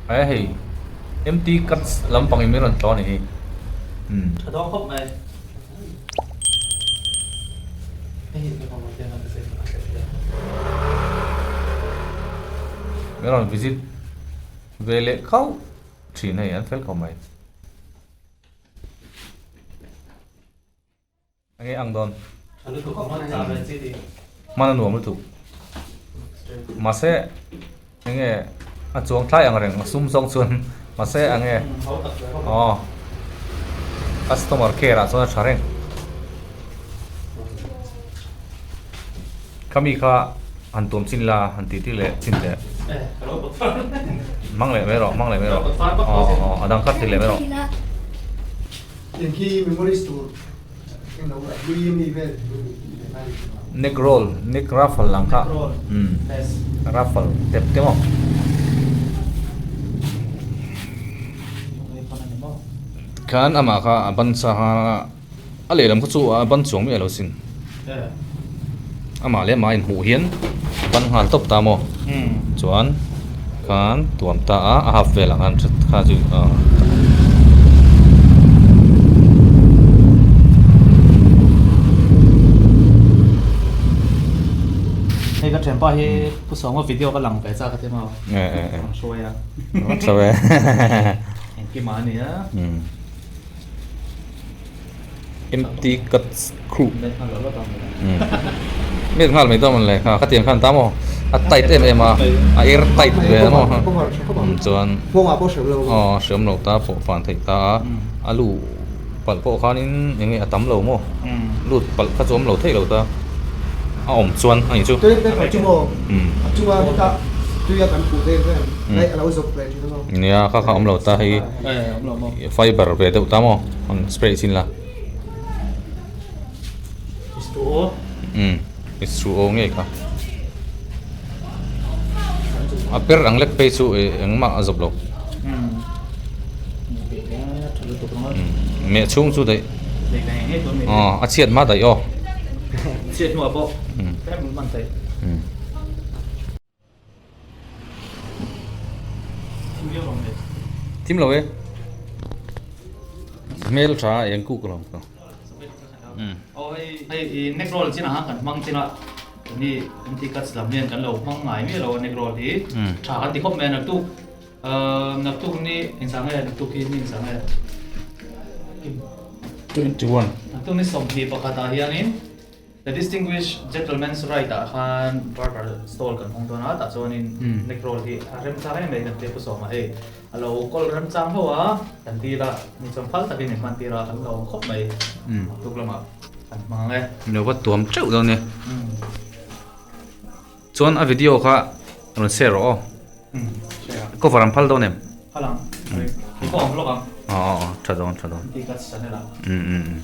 Ae hei MT cuts lampang in min rawn tlawn a nih hi. Umm. Tha dawn khawp mai. Min rawn visit ve leh khauh thin hei an fel khawp mai. Enge ang dawn? Hman a nuam lutuk. Mahse enge a chuang thlai ang reng a sum zawng chuan mahse enge aw customer care ah chuan a tha reng. Khami kha han tuam chin la han tih tir leh chin teh. Hmang leh mai rawh hmang leh mai rawh aw aw a dang kha ti leh mai rawh. Neck roll neck ruffle ang kha umm ruffle tep te maw. Khan amah kha a ban sa kha a lehlam kha chu a ban chuang miah lo sin amah leh amah a inhmuh hian a ban nghal tawp ta maw chuan khan tuam ta a a half velah khan kha chu ahh. Hei ka thianpa hi Pu Sawma video ka lang ve chak a ti maw? Ang hruai a. Hruai a. Engkim a nia. Empty cuts crew. Met nghal mai dawn mawn le kha khatiang khan ta maw a tight em em a a air tight ve a maw chuan aw hriam lo ta pawh fan theih ta a a lu palh pawh khanin eng nge a tam lo maw lut palh kha chu awm lo theih lo ta a awm chuan a nih chu. Nia kha kha awm lo ta hei fiber ve deuh ta maw an spray chin la. Umm i chu aw ngei kha a per ang lek phei chu ih engmah a zawp lo meh chhung chu daih aw a chhiat hma daih aw. Thim lo e hmel tha a eng kuk lo ka Hei i neck roll chin ah kan hmang chin a ni MT cuts lam hian kan lo hmang ngai miah lo a neck roll hi tha kan ti khawp mai a naktuk naktuk ni engzah nge naktuk hi ni engzah nge 21 naktuk ni 21 ah hianin The Distinguished Gentleman's Right ah khan barber stall kan hawng dawn a, tah chuanin neck roll hi a remchang em mai kan tia pu sawma hei a lo kawl remchang ho a kan tir a, mi chuan phal takin min hman tir a kan lo awm khawp mai tuk lamah kan hmang ang e. Lo va tuam teuh dawn nia. Chuan a video kha rawn share rawh aw. Cover an phal dawn em? Phal ang. Ni pawh awm lawk ang. Aw aw aw tha dawn tha dawn. Um um um.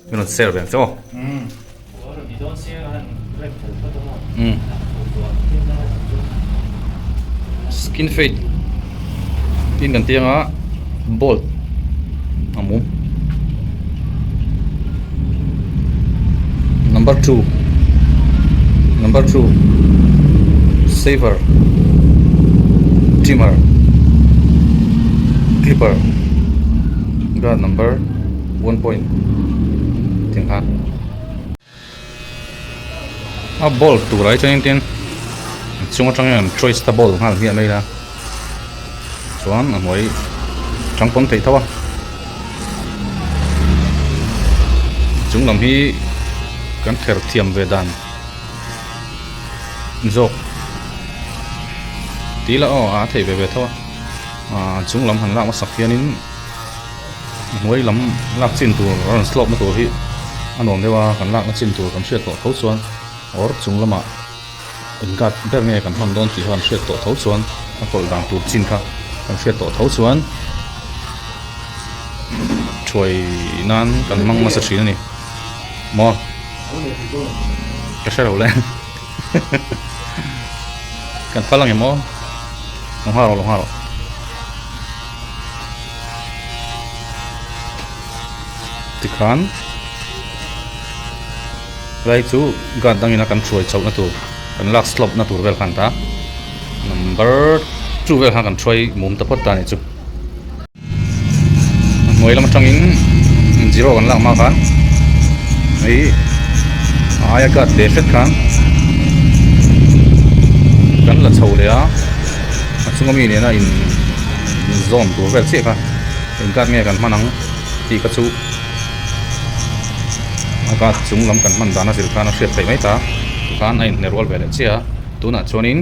Min rawn share ve ang che aw. Um. Skin fade tin kan tiang a bolt a mum. Number 2 Number 2 Saver Trimmer Clipper Guard number 1 point Tiang khan A bolt turah hi chuan tin chung atang hian choice ta bolt nghal hmiah mai la chuan a hnuai chang pawn theih tho a chung lam hi kan kher thiam ve dan zawk tih lah aw a theih ve ve tho a ah chung lam han lak hmasak hianin a hnuai lam lak chin tur a rawn slope na tur hi a nuam deuh a kan lakna chin tur kan hriat tawh tho chuan awr chung lamah in guard ber nge kan hman dawn tih kha kan hriat tawh tho chuan a kawlh dan tur chin kha kan hriat tawh tho chuan thuai nan kan hmang nasa thin a ni maw ka hre lo le kan phal ang em aw lo nghal rawh lo nghal rawh. Tikhan lai chu guard dangin a kan hruai chhoh na tur kan lak slope na tur vel khan ta number. Two vel khan kan hruai mum ta phawt ta a nih chu. A hnuai lam atangin zero kan lak hma khan hei a aia guard ve hret khan kan la chho leh a a chunga mi nena in zawm tur vel chiah kha eng guard nge kan hman ang tih kha chu a guard chung lam kan hman dan a zir khan a hriat theih mai ta tikhan a inhne rual ve leh chiah a tunah chuanin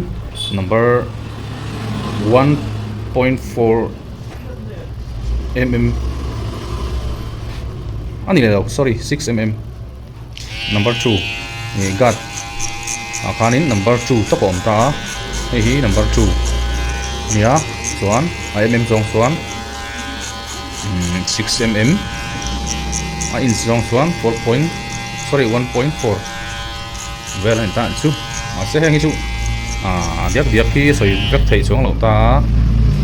number 1.4 mm a ni leh lo sorry 6 mm number 2 ih guard ah khanin number 2 tawp a awm ta a hei hi number 2 a ni a chuan a mm zawng chuan umm 6 mm a inch zawng chuan 4 point sorry 1.4 vel a ni ta ang chu mahse heng hi chu ah diak diak hi sawi vek theih chuang loh ta a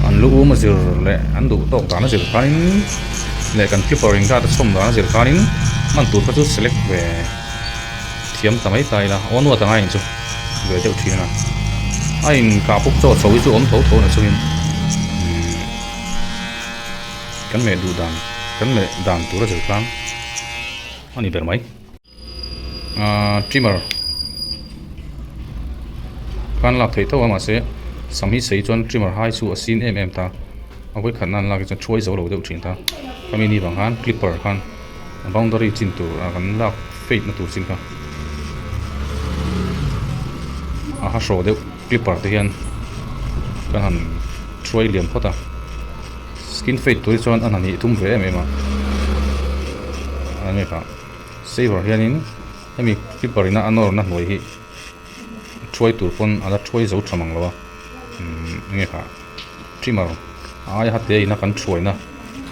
an lu um a zir leh an duh tawk dan a zir khanin leh kan clipper in zat a chhawm dan a zir khanin hman tur kha chu select ve thiam ta mai ta ila aw nuat anga in chu ve deuh thin a a in kah puk chaw chho hi chu awm tho tho na chungin umm kan meh duh dan kan meh dan tur a zir khan a ni ber mai. Ahh trimmer khan lak theih tho a mahse sam hi sei chuan trimmer hai chu a sin em em ta a vawikhat nan lak hi chuan thuai zo lo deuh thin ta khami ni vang khan clipper khan a boundary chin tur a kan lak fade na tur chin kha a ha hraw deuh clipper te hian kan han thuai liam phawt a skin fade tur hi chuan a hna nih tum ve em em a a nge kha. Saver hianin hemi clipper ina a nawrna hnuai hi thuai tur pawn a la thuai zo tha mang lo a umm enge kha trimmer a aia hate ina kan thuaina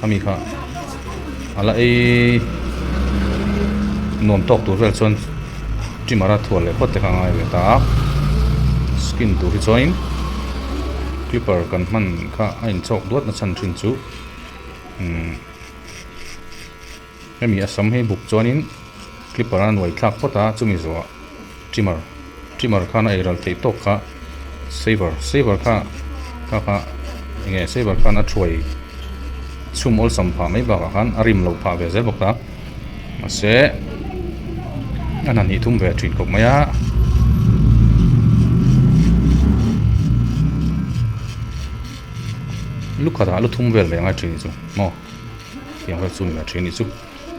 ami kha a la ei nuam tawk tur vel chuan trimmer a thual leh phawt te kha a ngai ve ta a skin tur hi chuanin clipper kan hman kha a inchawk duat na chhan thin chu umm. Hemi a sam hi buk chuanin clipper a nuai thlak phawt a chumi zawhah trimmer trimmer khan a ei ral theih tawk kha saver saver kha kha kha eng nge saver khan a thuai chhum awlsam phah mai bakah khan a rim loh phah ve zel bawk ta mahse a hna hnih thum ve thin khawp mai a. Lukhatah lu thum vel ve a ngai thin chu maw. Tiang vel chu ni ve thin a nih chu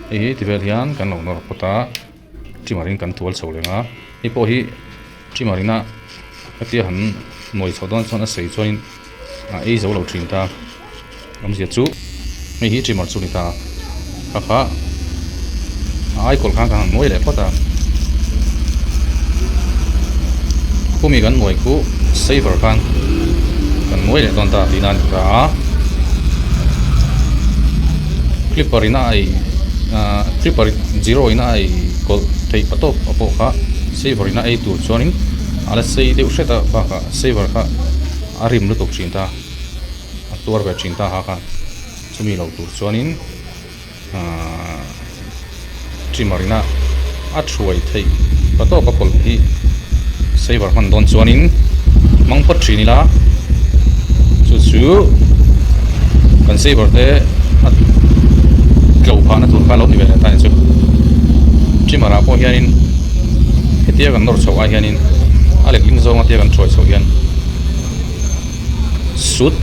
hei hi ti vel hian kan lo nawr phawt a trimmer in kan tual chho reng a hei pawh hi trimmer ina hetia han nuai chhoh dawn chuan a sei chuanin a ei zo lo thin ta awmzia chu hei hi trimmer chu a ni ta a kha a aikawlh khan kan han nuai leh phawt a khumi kan nuai khu saver khan kan nuai leh dawn ta tihna a ni ta a clipper in a ei ahh clipper zero in a ei kawlh theih pa tawp a pawh kha saver in a ei tur chuanin a la sei deuh hret a bakah saver kha a rim lutuk thin ta a tuar ve thin ta ha khan chumi lo tur chuanin. Ahh trimmer ina a thuai theih pa tawp a kawlh hi saver hman dawn chuanin hmang phawt thin ila chu chu kan saver te a tlo phahna tur kha a lo ni ve leh ta a ni chu trimmer ah pawh hianin hetia kan nawr chhoh ai hianin a letling zawng a tia kan thuai chhoh hian. Sut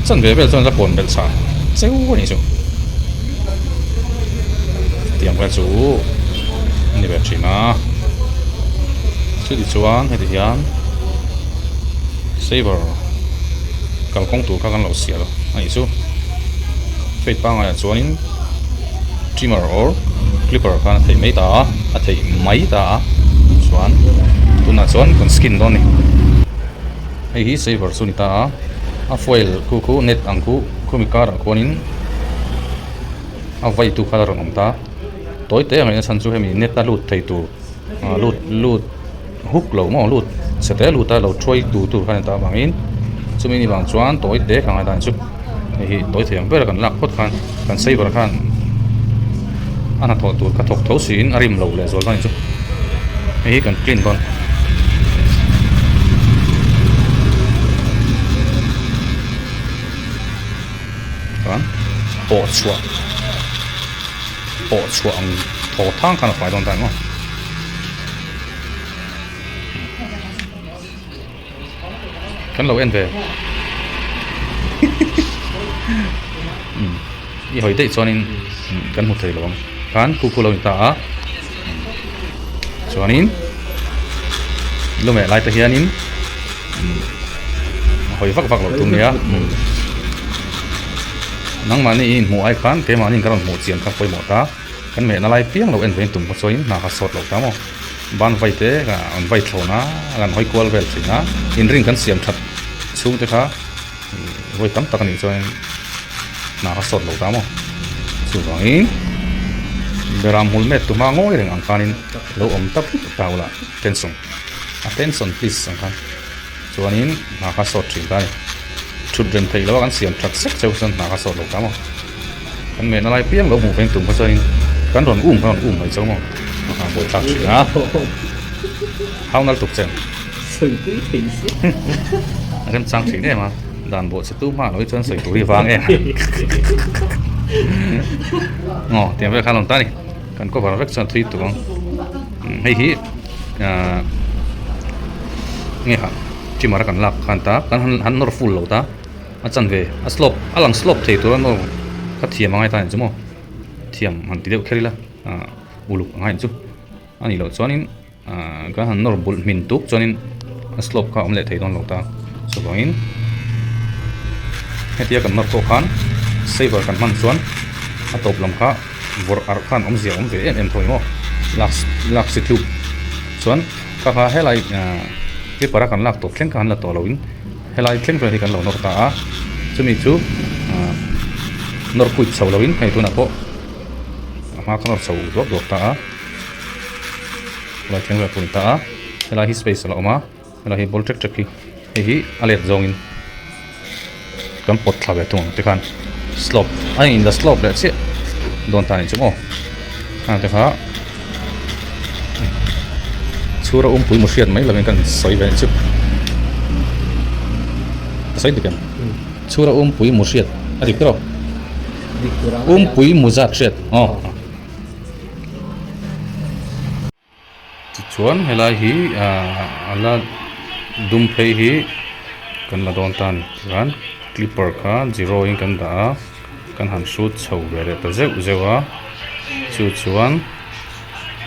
chan ve vel chuan la kawn belh chah cheu a nih chu tiang vel chu a ni ve thin a chuti chuan heti hian saver kalkawng tur kha kan lo sial a nih chu fate pangai ah chuanin trimmer or clipper khan a theih mai ta a a theih mai ta a chuan tunah chuan kan skin dawn a ni. Hei hi saver chu a ni ta a, a foil khu khu net ang khu khumi karah khuanin a vai tu kha a rawn awm ta tawi te ang in a chhan chu hemi net a lut thei tur ah lut lut huk lo maw lut chhe te lut a lo thuai tu tur kha a ni ta avangin chumi ni vang chuan tawi te ka ngaihdan chu hei hi tawi thei ang ber a kan lak phawt khan kan saver khan a hnathawh tur kha thawk tho siin a rim lo leh zual dawn a ni chu hei hi kan clean dawn. pawh chhuah pawh chhuah ang thaw thang khan a fai dawn ta emaw. Kan lo en ve i hawi daih chuanin kan hmu thei lo ang khan khu khu lo ni ta a chuanin lumeh lai te hianin hawi vak vak loh tum nia nangmahni i inhmuh ai khan keimahni ka rawn hmuh chian kha pawimawh ta kan mehna lai piang lo en ve in tum kha chuanin hna kha sawt loh ta maw. Ban vai te an vai thlawn a, an hawi kual vel thin a, inring kan siam that chhung te kha vawi tam tak a nih chuan hna kha sawt lo ta maw chuvangin beram hmul met tu hma ngawi reng ang khanin lo awm tap ta ula tension attention please ang khan chuanin hna kha sawt thin ta a ni thut rem theih loh a kan siam that sek cheu chuan hna kha sawt lo ta maw. Kan mehna lai piang lo hmuh veng tum kha chuanin kan rawn um kan rawn um mai chauh maw a buai thlak thin a hau nal tuk chen sawi tui thei si a remchang thin em a dan bawh che tu hma lo hi chuan sawi tur hi vang em aw tiang vel khan a rawn ta a ni kan cover vek chuan thui tur ang hei hi ahh nge hah trimmer a kan lak khan ta kan han nawr full lo ta. A chanve a slope a lang slope thei tur a nawr ka thiam angai ta ang chu maw thiam han ti deuh kher ila ah uluk angai ang chu a nih loh chuanin ah kan han nawr bulh hmin tuk chuanin a slope kha a awm leh thei dawn lo ta chuvangin hetia kan nawr pawh khan saver kan hman chuan a tawp lam kha vawrh arh khan awmzia a awm ve em em tho maw lak lak si tluk chuan kha kha helai ah paper a kan lak tawp thleng kha han la tawh loin. Helai thleng vel hi kan lo nawr ta a, chumi chu ah nawr kuit chho loin hei tunah pawh a hma kha nawr chho duak duak ta a, helai thleng vel pawh a ni ta a, helai hi space a la awm a, helai hi ball ṭek ṭek hi hei hi a let zawngin kan pawt thla ve thung ang tikhan slope a in la slope leh chiah dawn ta a nih chu maw heng te kha chhura umpui mu hriat mai lovin kan sawi ve chu ka sawi dik em chhura umpui mu hriat a dik tawh umpui mu zat hriat aw tichuan helai hi ah a la dum phei hi kan la dawn ta a ni tichuan clipper kha zero in kan dah a kan han hrut chho ve leh ta zeuh zeuh a chu chuan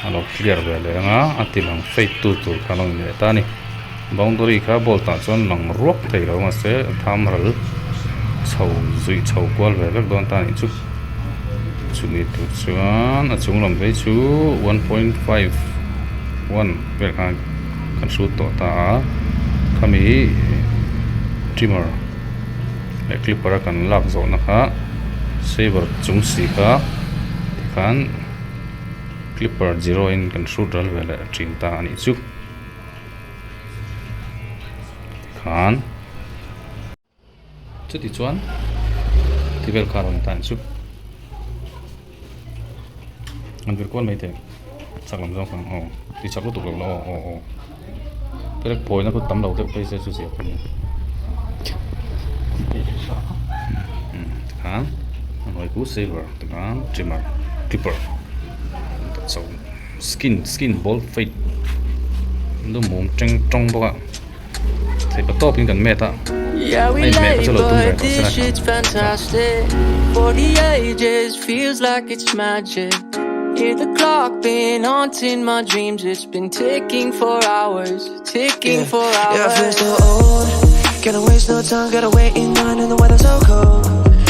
a lo clear ve leh ang a a ti lang fade tu tur kha a lo ni leh ta a ni boundary kha bolt ah chuan lang ruak thei lo mahse a tham ral chho zuih chho kual ve vek dawn ta a nih chu chumi tur chuan a chung lam phei chu 1.51 vel khan kan hrut tawh ta a khami trimmer leh clipper a kan lak zawhna kha saver chung si kha tikhan clipper zero in kan hrut ral ve leh thin ta a nih chu tikhan chuti chuan ti vel kha a rawn tan chu an vir kual mai thei chak lam zawng khan aw ti chak lutuk lo la aw aw aw perek pawina khu tam lo deuh phei se chu zia pawh tikhan a hnuai khu saver tikhan trimmer clipper skin skin ball fade lu mum teng tawng bawk a. Theih tawp in kan met a, Yeah, we a inhmeh kha late, chu lo tum ve but tawh this se shit's fantastic. For the ages, feels like it's magic. Hear the clock been haunting my dreams. It's been ticking for hours, ticking for Yeah, I feel so hours. old. Gotta waste no time, gotta wait in line, and the weather's so cold.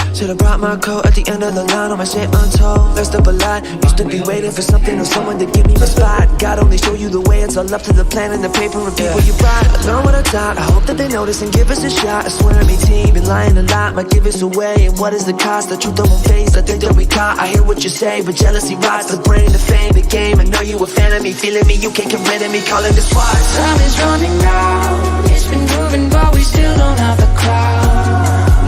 Should've brought my coat at the end of the line, all my shit untold. Messed up a lot, used to be waiting for something or someone to give me my spot. God only show you the way, it's all up to the plan and the paper and people you brought. I learned what I taught, I hope that they notice and give us a shot. I swear I'm 18, been lying a lot, might give us away. And what is the cost? The truth I won't face, I think that we caught. I hear what you say, but jealousy rots the brain, the fame, the game. I know you a fan of me, feeling me, you can't get rid of me, calling the SWAT. Time is running out. It's been moving, but we still don't have the crowd.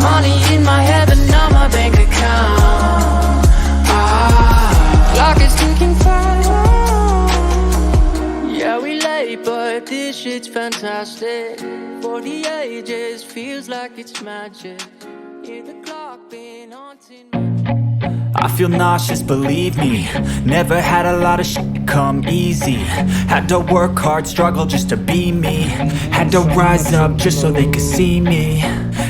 Money in my head, but not my bank account. Ah, clock is ticking fast. Yeah, we late, but this shit's fantastic. For the ages, feels like it's magic. Hear the clock. dark been haunting my I feel nauseous, believe me. Never had a lot of shit come easy. Had to work hard, struggle just to be me. Had to rise up just so they could see me.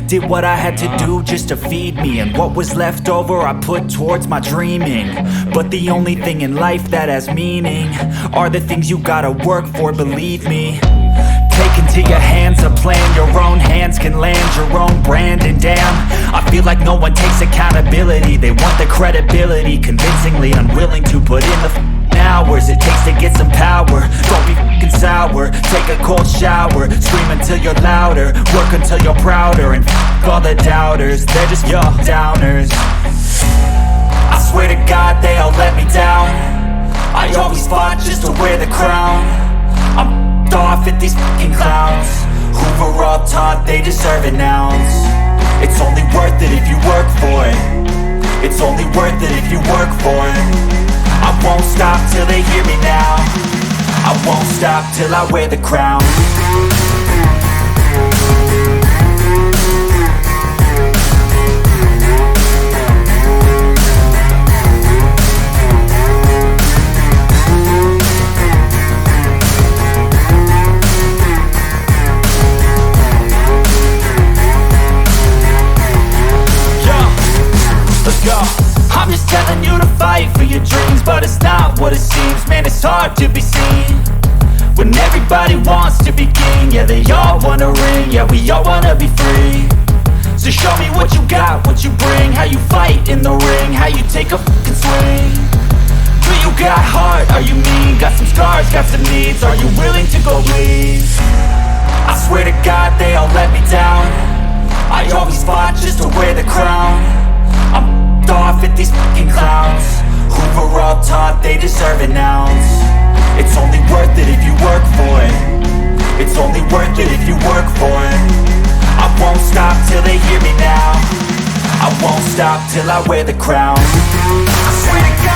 Did what I had to do just to feed me. And what was left over, I put towards my dreaming. But the only thing in life that has meaning are the things you gotta work for, believe me. Take into your hands a plan. Your own hands can land your own brand. And damn, I feel like no one takes accountability. They want the credibility, convincingly unwilling to put in the f***ing hours it takes to get some power. Don't be f***ing sour, take a cold shower. Scream until you're louder, work until you're prouder. And f*** all the doubters, they're just your downers. I swear to God they all let me down. I always fought just to wear the crown. I'm f***ed off at these f***ing clowns who were all taught they deserve an ounce. It's only worth it if you work for it. It's only worth it if you work for it. I won't stop till they hear me now. I won't stop till I wear the crown. Yo, let's go. I'm just telling you to fight for your dreams, but it's not what it seems. Man, it's hard to be seen when everybody wants to be king. Yeah, they all wanna ring, yeah, we all wanna be free. So show me what you got, what you bring, how you fight in the ring, how you take a fucking swing. Do you got heart? Are you mean? Got some scars, got some needs. Are you willing to go bleed? I swear to God they all let me down. I always fought just to wear the crown. I'm f***ed off at these fucking clowns who were all taught they deserve an ounce. It's only worth it if you work for it. It's only worth it if you work for it. I won't stop till they hear me now. I won't stop till I wear the crown. I swear to God.